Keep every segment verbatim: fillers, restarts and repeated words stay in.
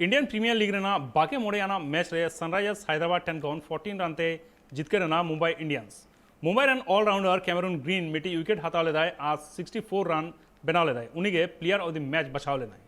Indian premiere league ᱨᱮᱱᱟᱜ ᱵᱟᱜᱮ ᱢᱚᱬᱮ ᱟᱱᱟᱜ ᱢᱮᱪ ᱨᱮ ᱥᱟᱱᱨᱟᱭᱡᱟᱨᱥ ᱦᱟᱭᱫᱨᱟᱵᱟᱫ ᱴᱷᱮᱱ ᱠᱷᱚᱱ ᱯᱷᱳᱨᱴᱤᱱ ᱨᱟᱱ ᱛᱮ ᱡᱤᱛᱠᱟᱹᱨ ᱮᱱᱟ ᱢᱩᱢᱵᱟᱭ ᱤᱱᱰᱤᱭᱟᱱᱥ᱾ ᱢᱩᱢᱵᱟᱭ ᱨᱮᱱ ᱚᱞᱨᱟᱣᱩᱱᱰᱟᱨ ᱠᱮᱢᱮᱨᱩᱱ ᱜᱨᱤᱱ ᱢᱤᱫᱴᱤᱡ ᱩᱭᱠᱮᱴ ᱦᱟᱛᱟᱣ ᱞᱮᱫᱟᱭ ᱟᱨ ᱥᱤᱠᱥᱴᱤ ᱯᱷᱳᱨ ᱨᱟᱱ ᱵᱮᱱᱟᱣ ᱞᱮᱫᱟᱭ᱾ ᱩᱱᱤᱜᱮ ᱯᱞᱮᱭᱟᱨ ᱚᱯᱷ ᱫᱤ ᱢᱮᱪ ᱵᱟᱪᱷᱟᱣ ᱞᱮᱱᱟᱭ᱾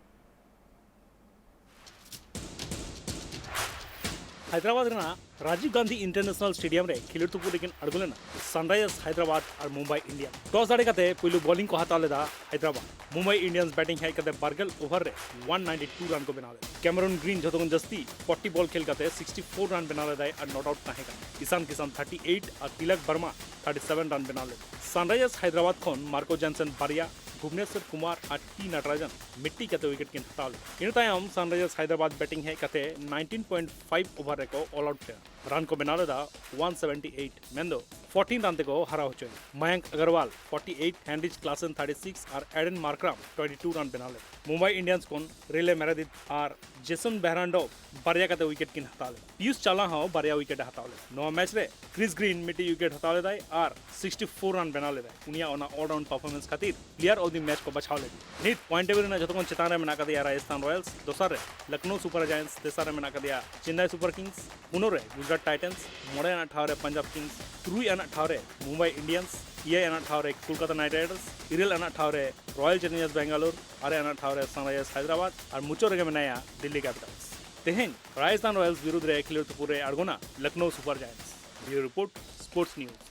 ᱦᱟᱭᱫᱨᱟᱵᱟᱫ ᱨᱮᱱᱟᱜ ᱨᱟᱡᱤᱵᱽ ᱜᱟᱱᱫᱷᱤ ᱤᱱᱴᱟᱨᱱᱮᱥᱱᱟᱞ ᱥᱴᱮᱰᱤᱭᱟᱢ ᱨᱮ ᱠᱷᱮᱞᱳᱰ ᱛᱩᱯᱩᱫ ᱨᱮᱠᱤᱱ ᱟᱬᱜᱚ ᱞᱮᱱᱟ ᱥᱟᱱᱨᱟᱭᱡᱟᱨᱥ ᱦᱟᱭᱫᱨᱟᱵᱟᱫ ᱟᱨ ᱢᱩᱢᱵᱟᱭ ᱤᱱᱰᱤᱭᱟᱱᱥ᱾ ᱴᱚᱥ ᱫᱟᱲᱮ ᱠᱟᱛᱮ ᱯᱩᱭᱞᱩ ᱵᱚᱞᱤᱝ ᱠᱚ ᱦᱟᱛᱟᱣ ᱞᱮᱫᱟ ᱦᱟᱭᱫᱨᱟᱵᱟᱫ᱾ ᱢᱩᱢᱵᱟᱭ ᱤᱱᱰᱤᱭᱟᱱᱥ ᱵᱮᱴᱤᱝ ᱦᱮᱡ ᱠᱟᱛᱮ ᱵᱟᱨᱜᱮᱞ ᱳᱵᱷᱟᱨ ᱨᱮ ᱚᱣᱟᱱ ᱱᱟᱭᱤᱱᱴᱤ ᱴᱩ ᱨᱟᱱ ᱠᱚ ᱵᱮᱱᱟᱣ ᱞᱮᱫᱟ᱾ ᱠᱮᱢᱮᱨᱩᱱ ᱜᱨᱤᱱ ᱡᱷᱚᱛᱚ ᱠᱷᱚᱱ ᱡᱟᱹᱥᱛᱤ ᱯᱷᱳᱨᱴᱤ ᱵᱚᱞ ᱠᱷᱮᱞ ᱠᱟᱛᱮ ᱥᱤᱠᱥᱴᱤ ᱯᱷᱳᱨ ᱨᱟᱱ ᱵᱮᱱᱟᱣ ᱞᱮᱫᱟᱭ ᱟᱨ ᱱᱚᱴ ᱟᱣᱩᱴ ᱛᱟᱦᱮᱸ ᱠᱟᱱᱟ᱾ ᱤᱥᱟᱱ ᱠᱤᱥᱟᱱ ᱛᱷᱟᱨᱴᱤ ᱮᱭᱤᱴ ᱟᱨ ᱛᱤᱞᱚᱠ ᱵᱟᱨᱢᱟ ᱛᱷᱟᱨᱴᱤ ᱥᱮᱵᱷᱮᱱ ᱨᱟᱱ ᱵᱮᱱᱟᱣ ᱞᱮᱫᱟ᱾ ᱥᱟᱱᱨᱟᱭᱡᱟᱨᱥ ᱦᱟᱭᱫᱨᱟᱵᱟᱫ ᱠᱷᱚᱱ ᱢᱟᱨᱠᱳ ᱡᱚᱱᱥᱚᱱ ᱵᱟᱨᱭᱟ, ᱵᱷᱩᱵᱽᱱᱮᱥᱚᱨ ᱠᱩᱢᱟᱨ ᱟᱨ ᱴᱤ ᱱᱟᱴᱨᱟᱡᱚᱱ ᱢᱤᱫᱴᱤᱡ ᱠᱟᱛᱮ ᱩᱭᱠᱮᱴ ᱠᱤᱱ ᱦᱟᱛᱟᱣ ᱞᱮᱫᱟ᱾ ᱤᱱᱟᱹ ᱛᱟᱭᱚᱢ ᱥᱟᱱᱨᱟᱭᱡᱟᱨᱥ ᱦᱟᱭᱫᱨᱟᱵᱟᱫ ᱵᱮᱴᱤᱝ ᱦᱮᱡ ᱠᱟᱛᱮ ᱱᱟᱭᱤᱱᱴᱤᱱ ᱯᱚᱭᱮᱱᱴ ᱯᱷᱟᱭᱤᱵᱷ ᱳᱵᱷᱟᱨ ᱨᱮᱠᱚ ᱚᱞ ᱟᱣᱩᱴ ᱞᱮᱱᱟ᱾ ᱨᱟᱱ ᱠᱚ ᱵᱮᱱᱟᱣ ᱞᱮᱫᱟ ᱚᱣᱟᱱ ᱥᱮᱵᱷᱮᱱᱴᱤ ᱮᱭᱤᱴ, ᱢᱮᱱᱫᱚ ᱯᱷᱳᱨᱴᱤᱱ ᱨᱟᱱ ᱛᱮᱠᱚ ᱦᱟᱨᱟᱣ ᱦᱚᱪᱚᱭᱮᱱᱟ᱾ Mayank Agarwal forty eight, Heinrich Klaasen thirty six ᱟᱨ Aiden Markram twenty two run ᱵᱮᱱᱟᱣ ᱞᱮᱫᱟ᱾ ᱢᱩᱢᱵᱟᱭ ᱤᱱᱰᱤᱭᱟᱱᱥ ᱠᱷᱚᱱ ᱨᱤᱞᱮ ᱢᱮᱨᱮᱫᱤᱛ ᱟᱨ ᱡᱮᱥᱚᱱ ᱵᱮᱦᱨᱟᱱᱰᱳ ᱵᱟᱨᱭᱟ ᱠᱟᱛᱮ ᱩᱭᱠᱮᱴ ᱠᱤᱱ ᱦᱟᱛᱟᱣ ᱞᱮᱫᱟ᱾ ᱯᱤᱭᱩᱥ ᱪᱟᱣᱞᱟ ᱦᱚᱸ ᱵᱟᱨᱭᱟ ᱩᱭᱠᱮᱴ ᱮ ᱦᱟᱛᱟᱣ ᱞᱮᱫᱟ᱾ ᱱᱚᱣᱟ ᱢᱮᱪ ᱨᱮ ᱠᱨᱤᱥ ᱜᱨᱤᱱ ᱢᱤᱫᱴᱤᱡ ᱩᱭᱠᱮᱴ ᱦᱟᱛᱟᱣ ᱞᱮᱫᱟᱭ ᱟᱨ ᱥᱤᱠᱥᱴᱤ ᱯᱷᱳᱨ ᱨᱟᱱ ᱵᱮᱱᱟᱣ ᱞᱮᱫᱟᱭ᱾ ᱩᱱᱤᱭᱟᱜ ᱚᱱᱟ ᱚᱞᱨᱟᱣᱩᱱᱰ ᱯᱟᱨᱯᱷᱚᱨᱢᱮᱱᱥ ᱠᱷᱟᱹᱛᱤᱨ ᱯᱞᱮᱭᱟᱨ ᱚᱯᱷ ᱫᱤ ᱢᱮᱪ ᱠᱚ ᱵᱟᱪᱷᱟᱣ ᱞᱮᱫᱮᱭᱟ᱾ ᱱᱤᱛ ᱯᱚᱭᱮᱱᱴ ᱴᱮᱵᱤᱞ ᱨᱮᱱᱟᱜ ᱡᱷᱚᱛᱚ ᱠᱷᱚᱱ ᱪᱮᱛᱟᱱ ᱨᱮ ᱢᱮᱱᱟᱜ ᱟᱠᱟᱫᱮᱭᱟ ᱨᱟᱡᱚᱥᱛᱷᱟᱱ ᱨᱚᱭᱟᱞᱥ, ᱫᱚᱥᱟᱨ ᱨᱮ ᱞᱚᱠᱷᱱᱳ ᱥᱩᱯᱟᱨ ᱡᱟᱭᱮᱱᱴᱥ, ᱛᱮᱥᱟᱨ ᱨᱮ ᱢᱮᱱᱟᱜ ᱟᱠᱟᱫᱮᱭᱟ ᱪᱮᱱᱱᱟᱭ ᱥᱩᱯᱟᱨ ᱠᱤᱝᱥ, ᱯᱩᱱᱚᱨ ᱨᱮ ᱜᱩᱡᱽᱨᱟᱴ ᱴᱟᱭᱴᱟᱱᱥ, ᱢᱚᱬᱮ ᱟᱱᱟᱜ ᱴᱷᱟᱶ ᱨᱮ ᱯᱟᱧᱡᱟᱵᱽ ᱠᱤᱝᱥ, ᱛᱩᱨᱩᱭ ᱟᱱᱟᱜ ᱴᱷᱟᱶ ᱨᱮ ᱢᱩᱢᱵᱟᱭ ᱤᱱᱰᱤᱭᱟᱱᱥ, ᱮᱭᱟᱭ ᱟᱱᱟᱜ ᱴᱷᱟᱶ ᱨᱮ ᱠᱳᱞᱠᱟᱛᱟ ᱱᱟᱭᱤᱴ ᱨᱟᱭᱰᱟᱨᱥ, ᱤᱨᱟᱹᱞ ᱟᱱᱟᱜ ᱴᱷᱟᱶ ᱨᱮ ᱨᱚᱭᱟᱞ ᱪᱮᱞᱮᱧᱡᱟᱨᱥ ᱵᱮᱝᱜᱟᱞᱳᱨ, ᱟᱨᱮ ᱟᱱᱟᱜ ᱴᱷᱟᱶ ᱨᱮ ᱥᱟᱱᱨᱟᱭᱡᱟᱨᱥ ᱦᱟᱭᱫᱨᱟᱵᱟᱫ ᱟᱨ ᱢᱩᱪᱟᱹᱫ ᱨᱮᱜᱮ ᱢᱮᱱᱟᱭᱟ ᱫᱤᱞᱞᱤ ᱠᱮᱯᱤᱴᱟᱞᱥ᱾ ᱛᱮᱦᱮᱧ ᱨᱟᱡᱚᱥᱛᱷᱟᱱ ᱨᱚᱭᱟᱞᱥ ᱵᱤᱨᱩᱫᱽ ᱨᱮ ᱠᱷᱮᱞᱳᱰ ᱛᱩᱯᱩᱫ ᱨᱮ ᱟᱬᱜᱚᱱᱟ Lucknow super giants. Bureau report, sports news.